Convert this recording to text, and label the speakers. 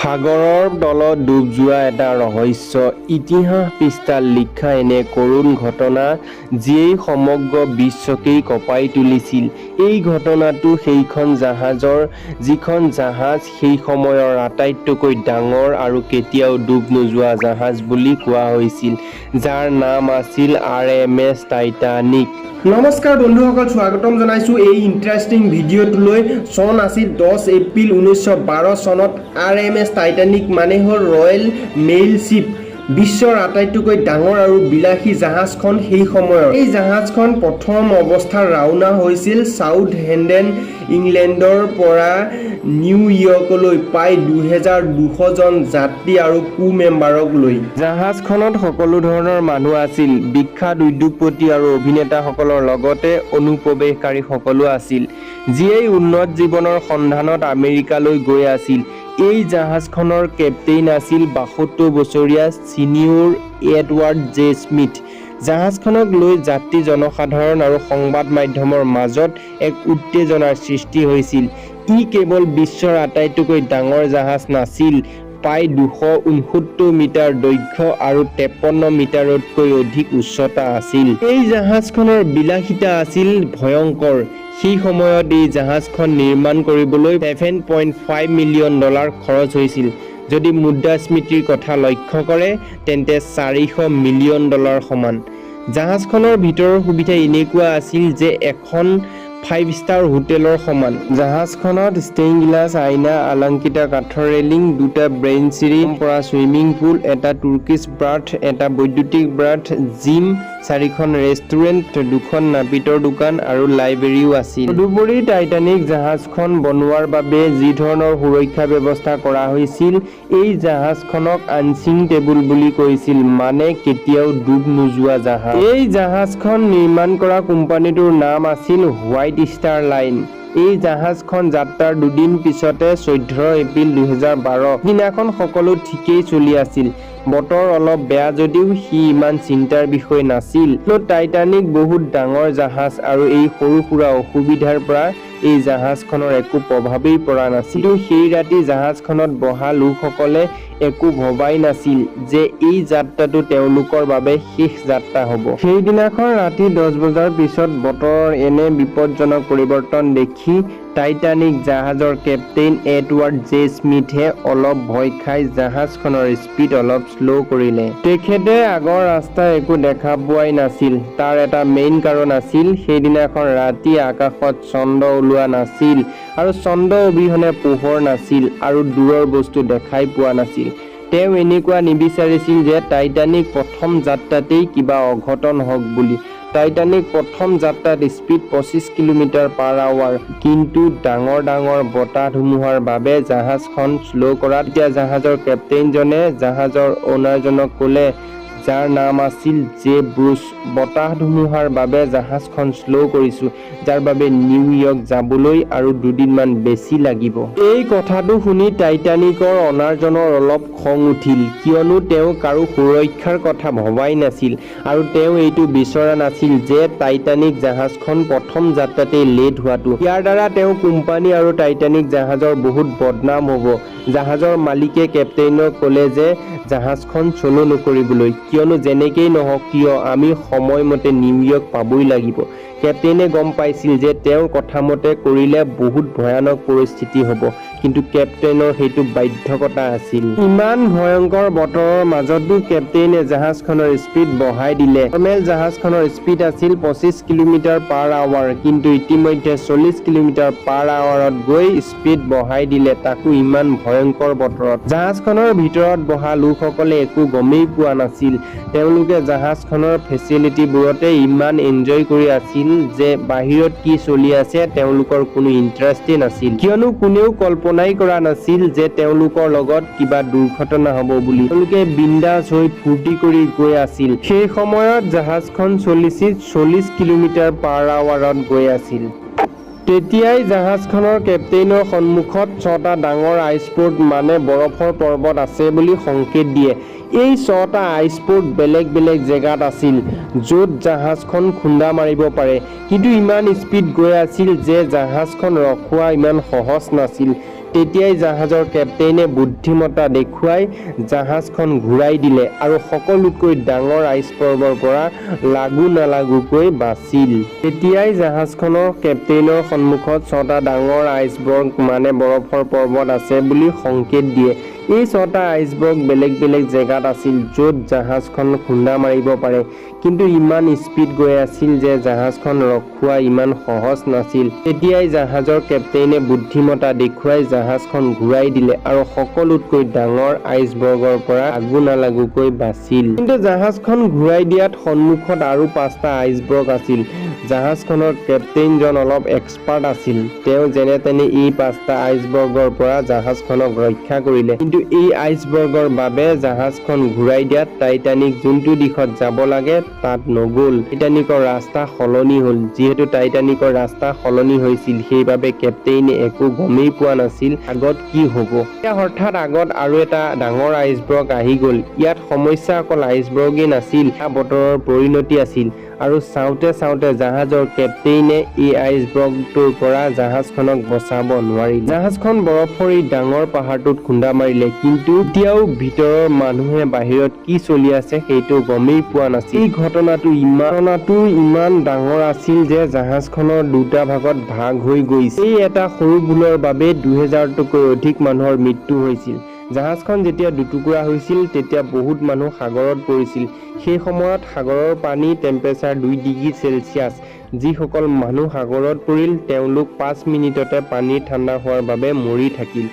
Speaker 1: সাগৰৰ তলত ডুব যোৱা এটা ৰহস্য, ইতিহাস পৃষ্ঠাত লিখা এনে কৰুণ ঘটনা, যিয়েই সমগ্ৰ বিশ্বকেই কঁপাই তুলিছিল। এই ঘটনাটো সেইখন জাহাজৰ, যিখন জাহাজ সেই সময়ৰ আটাইতকৈ ডাঙৰ আৰু কেতিয়াও ডুব নোযোৱা জাহাজ বুলি কোৱা হৈছিল, যাৰ নাম আছিল আৰএমএছ টাইটানিক।
Speaker 2: নমস্কাৰ বন্ধুসকল, স্বাগতম জনাইছোঁ এই ইণ্টাৰেষ্টিং ভিডিঅ'টোলৈ। চন আছিল 10 এপ্ৰিল 1912 চনত আৰএমএছ টাইটানিক, মানে হ'ল ৰয়েল মেইল শ্বিপ, বিশ্বৰ আটাইতকৈ ডাঙৰ আৰু বিলাসী জাহাজখন সেই সময়ৰ। এই জাহাজখন প্ৰথম অৱস্থাত ৰাওনা হৈছিল চাউথ হেণ্ডেন, ইংলেণ্ডৰ পৰা নিউয়ৰ্কলৈ, প্ৰায় 2200 জন যাত্ৰী আৰু ক্ৰু মেম্বাৰক লৈ।
Speaker 1: জাহাজখনত সকলো ধৰণৰ মানুহ আছিল। বিখ্যাত উদ্যোগপতি আৰু অভিনেতাসকলৰ লগতে অনুপ্ৰৱেশকাৰীসকলো আছিল, যিয়েই উন্নত জীৱনৰ সন্ধানত আমেৰিকালৈ গৈ আছিল। এই জাহাজখনৰ কেপ্টেইন আছিল 72 বছৰীয়া ছিনিয়ৰ এডৱাৰ্ড জে স্মিথ। জাহাজখনক লৈ যাত্ৰী, জনসাধাৰণ আৰু সংবাদ মাধ্যমৰ মাজত এক উত্তেজনাৰ সৃষ্টি হৈছিল। ই কেৱল বিশ্বৰ আটাইতকৈ ডাঙৰ জাহাজ নাছিল, প্ৰায় 269 মিটাৰ দৈৰ্ঘ্য আৰু 53 মিটাৰতকৈ অধিক উচ্চতা আছিল। এই জাহাজখনৰ বিলাসিতা আছিল ভয়ংকৰ। সেই সময়ত এই জাহাজখন নিৰ্মাণ কৰিবলৈ $7.5 million খৰচ হৈছিল। যদি মুদ্ৰাস্ফীতিৰ কথা লক্ষ্য কৰে, তেন্তে 400 মিলিয়ন ডলাৰ সমান। জাহাজখনৰ ভিতৰৰ সুবিধা এনেকুৱা আছিল যে এখন ফাইভ ষ্টাৰ হোটেলৰ সমান। জাহাজখনত ষ্টেইন গ্লাছ, আইনা, আলংকৃত কাঠৰ ৰেলিং, দুটা ব্ৰেইন চিৰি পৰা চুইমিং পুল, এটা তুৰ্কিছ বাথ, এটা বৈদ্যুতিক বাথ, জিম, চাৰিখন ৰেষ্টুৰেণ্ট, দুখন নাপিতৰ দোকান আৰু লাইব্ৰেৰীও আছিল। তদুপৰি টাইটানিক জাহাজখন বনোৱাৰ বাবে যি ধৰণৰ সুৰক্ষা ব্যৱস্থা কৰা হৈছিল, এই জাহাজখনক আনচিংকেবল বুলি কৈছিল, মানে কেতিয়াও ডুব নোযোৱা জাহাজ। এই জাহাজখন নিৰ্মাণ কৰা কোম্পানীটোৰ নাম আছিল হোৱাইট ষ্টাৰ লাইন। এই জাহাজখন যাত্ৰাৰ দুদিন পিছতে 14 এপ্ৰিল 2012 দিনাখন সকলো ঠিকেই চলি আছিল। বতৰ অলপ বেয়া যদিও সি ইমান চিন্তাৰ বিষয় নাছিল। কিয়নো টাইটানিক বহুত ডাঙৰ জাহাজ আৰু এই সৰু সুৰা অসুবিধাৰ পৰা এই জাহাজখনৰ একো প্ৰভাৱেই পৰা নাছিল। কিন্তু সেই ৰাতি জাহাজখনত বহা লোকসকলে একো ভবাই নাছিল যে এই যাত্ৰাটো তেওঁলোকৰ বাবে শেষ যাত্ৰা হ'ব। সেইদিনাখন ৰাতি 10 বজাৰ পিছত বতৰৰ এনে বিপদজনক পৰিৱৰ্তন দেখি টাইটানিক জাহাজৰ কেপ্টেইন এডৱাৰ্ড জে স্মিথে অলপ ভয় খাই জাহাজখনৰ স্পীড অলপ শ্ল' কৰিলে। তেখেতে আগৰ ৰাস্তা একো দেখা পোৱাই নাছিল। তাৰ এটা মেইন কাৰণ আছিল, সেইদিনাখন ৰাতি আকাশত চন্দ্ৰ ওলোৱা নাছিল আৰু চন্দ্ৰ অবিহনে পোহৰ নাছিল আৰু দূৰৰ বস্তু দেখাই পোৱা নাছিল। তেওঁ এনেকুৱা নিবিচাৰিছিল যে টাইটানিক প্ৰথম যাত্ৰাতেই কিবা অঘটন হওক বুলি। টাইটানিক প্ৰথম যাত্ৰাত স্পীড 25 কিলোমিটাৰ পাৰ আৱাৰ, কিন্তু ডাঙৰ ডাঙৰ বতাহ ধুমুহাৰ বাবে জাহাজখন শ্ল' কৰাত তেতিয়া জাহাজৰ কেপ্টেইনজনে জাহাজৰ অ'নাৰজনক ক'লে, যাৰ নাম আছিল জে ব্ৰুচ, বতাহ ধুমুহাৰ বাবে জাহাজখন শ্ল' কৰিছো, যাৰ বাবে নিউয়ৰ্ক যাবলৈ আৰু দুদিনমান বেছি লাগিব। এই কথাটো শুনি টাইটানিকৰ অনাৰজনৰ অলপ খং উঠিল, কিয়নো তেওঁ কাৰো সুৰক্ষাৰ কথা ভবাই নাছিল আৰু তেওঁ এইটো বিচৰা নাছিল যে টাইটানিক জাহাজখন প্ৰথম যাত্ৰাতেই লেট হোৱাটো। ইয়াৰ দ্বাৰা তেওঁ কোম্পানী আৰু টাইটানিক জাহাজৰ বহুত বদনাম হ'ব। জাহাজৰ মালিকে কেপ্টেইনক ক'লে যে জাহাজখন শ্ল' নকৰিবলৈ, কিয়নো যেনেকেই নহওক কিয় আমি সময়মতে নিউয়ৰ্ক পাবই লাগিব। কেপ্টেইনে গম পাইছিল যে তেওঁৰ কথামতে কৰিলে বহুত ভয়ানক পৰিস্থিতি হ'ব, কিন্তু কেপ্টেইনৰ সেইটো বাধ্যকতা আছিল। ইমান ভয়ংকৰ বতৰৰ মাজতো কেপ্টেইনে জাহাজখনৰ স্পীড বঢ়াই দিলে। নৰ্মেল জাহাজখনৰ স্পীড আছিল 25 কিলোমিটাৰ পাৰ আৱাৰ, কিন্তু ইতিমধ্যে 40 কিলোমিটাৰ পাৰ আৱাৰত গৈ স্পীড বঢ়াই দিলে, তাকো ইমান ভয়ংকৰ বতৰত। জাহাজখনৰ ভিতৰত বহা লোকসকলে একো গমেই পোৱা নাছিল। তেওঁলোকে জাহাজখনৰ ফেচিলিটিবোৰতে ইমান এনজয় কৰি আছিল যে বাহিৰত কি চলি আছে তেওঁলোকৰ কোনো ইণ্টাৰেষ্টেই নাছিল, কিয়নো কোনেও কল্পনাই কৰা নাছিল যে তেওঁলোকৰ লগত কিবা দুৰ্ঘটনা হ'ব বুলি। তেওঁলোকে বিন্দাছ হৈ ফূৰ্তি কৰি গৈ আছিল। সেই সময়ত জাহাজখন চলিছিল 40 কিলোমিটাৰ পাৰ আৱাৰত গৈ আছিল। তেতিয়াই জাহাজখনৰ কেপ্টেইনৰ সন্মুখত ছটা ডাঙৰ আইচবৰ্গ, মানে বৰফৰ পৰ্বত আছে বুলি সংকেত দিয়ে। এই ছটা আইচবৰ্গ বেলেগ বেলেগ জেগাত আছিল, য'ত জাহাজখন খুন্দা মাৰিব পাৰে। কিন্তু ইমান স্পীড গৈ আছিল যে জাহাজখন ৰখোৱা ইমান সহজ নাছিল। তেতিয়াই জাহাজৰ কেপ্টেইনে বুদ্ধিমত্তা দেখুৱাই জাহাজখন ঘূৰাই দিলে আৰু সকলোতকৈ ডাঙৰ আইচবৰ্গৰ পৰা লাগু নালাগুকৈ বাচিল। তেতিয়াই জাহাজখনৰ কেপ্টেইনৰ সন্মুখত ছটা ডাঙৰ আইচবৰ্গ, মানে বৰফৰ পৰ্বত আছে বুলি সংকেত দিয়ে। এই ছটা আইচবৰ্গ বেলেগ বেলেগ জেগাত আছিল, য'ত জাহাজখন খুন্দা মাৰিব পাৰে। কিন্তু ইমান স্পীড গৈ আছিল যে জাহাজখন ৰখোৱা ইমান সহজ নাছিল। তেতিয়াই জাহাজৰ কেপ্টেইনে বুদ্ধিমত্তা দেখুৱাই জাহাজখন ঘূৰাই দিলে আৰু সকলোতকৈ ডাঙৰ আইচবৰ্গৰ পৰা লাগু নালাগুকৈ বাচিল। কিন্তু জাহাজখন ঘূৰাই দিয়াত সন্মুখত আৰু পাঁচটা আইচবৰ্গ আছিল। জাহাজখনৰ কেপ্টেইনজন অলপ এক্সপাৰ্ট আছিল। তেওঁ যেনে তেনে এই পাঁচটা আইচবৰ্গৰ পৰা জাহাজখনক ৰক্ষা কৰিলে। কিন্তু এই আইচবৰ্গৰ বাবে জাহাজখন ঘূৰাই দিয়াত টাইটানিক যোনটো দিশত যাব লাগে তাত নগ'ল। টাইটানিকৰ ৰাস্তা সলনি হ'ল। যিহেতু টাইটানিকৰ ৰাস্তা সলনি হৈছিল, সেইবাবে কেপ্টেইনে একো গমেই পোৱা নাছিল আগত কি হ'ব। এতিয়া হঠাৎ আগত আৰু এটা ডাঙৰ আইচবৰ্গ আহি গ'ল। ইয়াত সমস্যা অকল আইচবৰ্গেই নাছিল, বতৰৰ পৰিণতি আছিল। আৰু চাওঁতে চাওঁতে জাহাজৰ কেপ্টেইনে এই আইচবৰ্গটোৰ পৰা জাহাজখনক বচাব নোৱাৰিলে। জাহাজখন বৰফৰ এই ডাঙৰ পাহাৰটোত খুন্দা মাৰিলে। কিন্তু এতিয়াও ভিতৰৰ মানুহে বাহিৰত কি চলি আছে সেইটো গমেই পোৱা নাছিল। এই ঘটনাটো ইমান ডাঙৰ আছিল যে জাহাজখনৰ দুটা ভাগত ভাগ হৈ গৈছিল। এই এটা সৰু ভুলৰ বাবে 2000তকৈ অধিক মানুহৰ মৃত্যু হৈছিল। জাহাজখন যেতিয়া দুটুকুৰা হৈছিল, তেতিয়া বহুত মানুহ সাগৰত পৰিছিল। সেই সময়ত সাগৰৰ পানী টেম্পাৰেচাৰ 2 ডিগ্ৰী চেলছিয়াছ। যিসকল মানুহ সাগৰত পৰিল, তেওঁলোক 5 মিনিটতে পানী ঠাণ্ডা হোৱাৰ বাবে মৰি থাকিল।